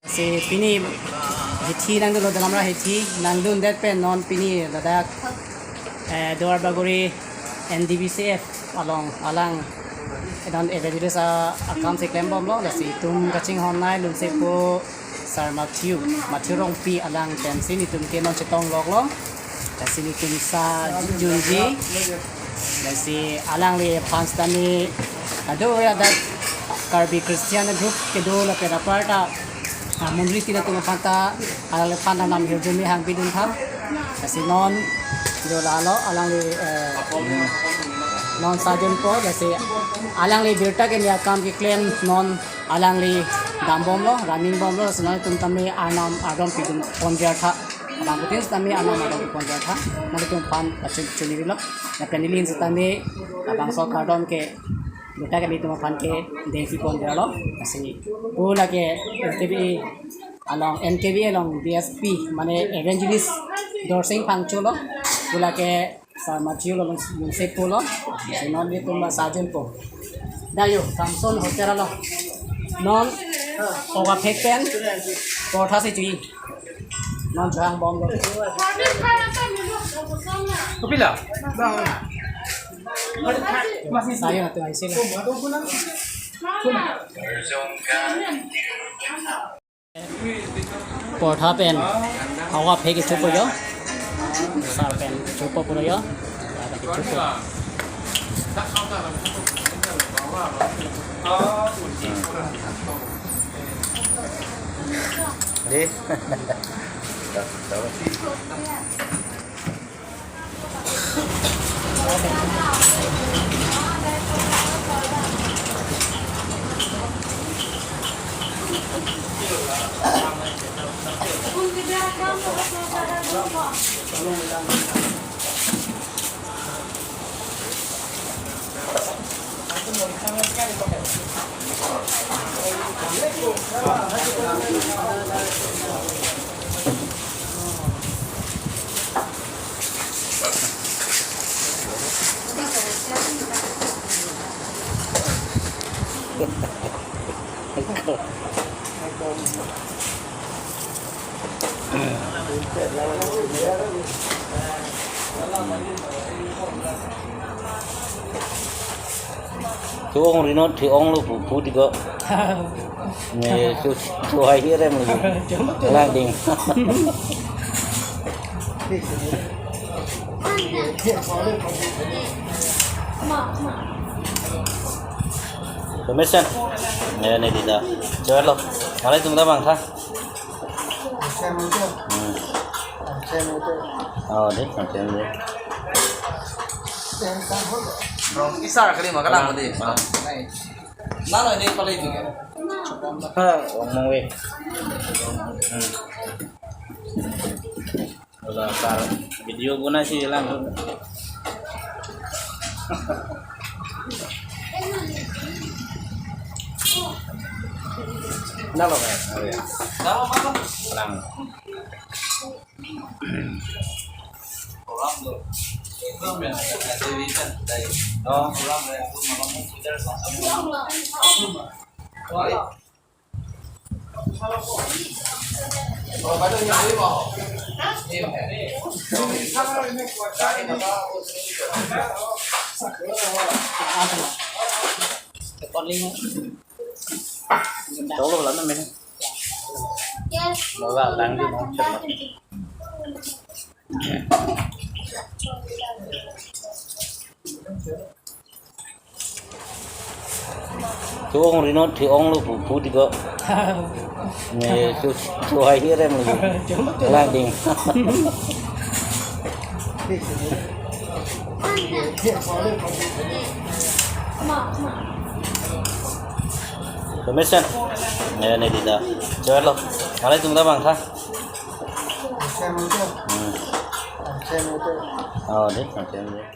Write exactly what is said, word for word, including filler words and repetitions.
Si pini hithi nangdunlo, Dalamra hithi nangdundet pen non pini ladak, eh, Duarbagori N D B C F along alang non evangelist a, akam si klembomlo, lasi itum kachinghon nai Lumsepo Sar Matthew, Matthew Rongpi alang pensi itum ke non chetong loklo. Lasi itum sajunji. Lasi alangliphan sitame ado ya dak Karbi Christian group kedo lapen aparta, ah, monri tin atum aphan ta alangliphan ta nam hirjume hangpidun tha. Lasi non do lalo alangli, eh, non sajunpo, lasi alangli birta keme akam keklem non alangli dambomlo, running bomlo, lasi non itum tame arnam ardom pidun ponji tha. Abangphutin sitame arnam ardom pidun ponji tha. Nanglitum aphan pachun chunirilo. Lapen neli sitame labangso kardom ke birta keme atum aphan ke dengsi ponjilo. Lasi pu lake N K B A along, N K B A along D S P mane evangelist Dorsing Phangcho lo. Pu lake Sar Matthew lo, Lung-, Lumsepo lo. Lasi non itum sajunpo. Dayo, Samson Hotel lo. Non, oga phek pen portha si chui. Non jang bomlo. Kopila? Sayo na tu aisi lo. Portha pen oga phek kechopo yo. Sar pen chopo pura yo. Ada kechopo. Deh. Thu-ong ri non, thu-ong lo pu, pu ti ko. Ne, thu, thu hai hi rem lo. Lang ding. Permission. Ne, ne, di ta. Chalo. Malai tum ta bang tha. Hmm. Oh, deh, macam deh. Bro, isar kali makan apa deh? Ah. Nalo ini paling juga. Ha, ong mong we. Hmm. Wala sar video guna si lang. Nalo ka? Oh, ya. Lang. Chalo la na mene. Lo la lang di mo. Thu-ong ri non, thu-ong lo pu, pu ti ko. Ne, thu, thu hai hi rem lo. Lang ding. Permission. Ne, ne di ta. Chalo. Malai tum ta bang tha. Hmm. Oh, deh, macam deh.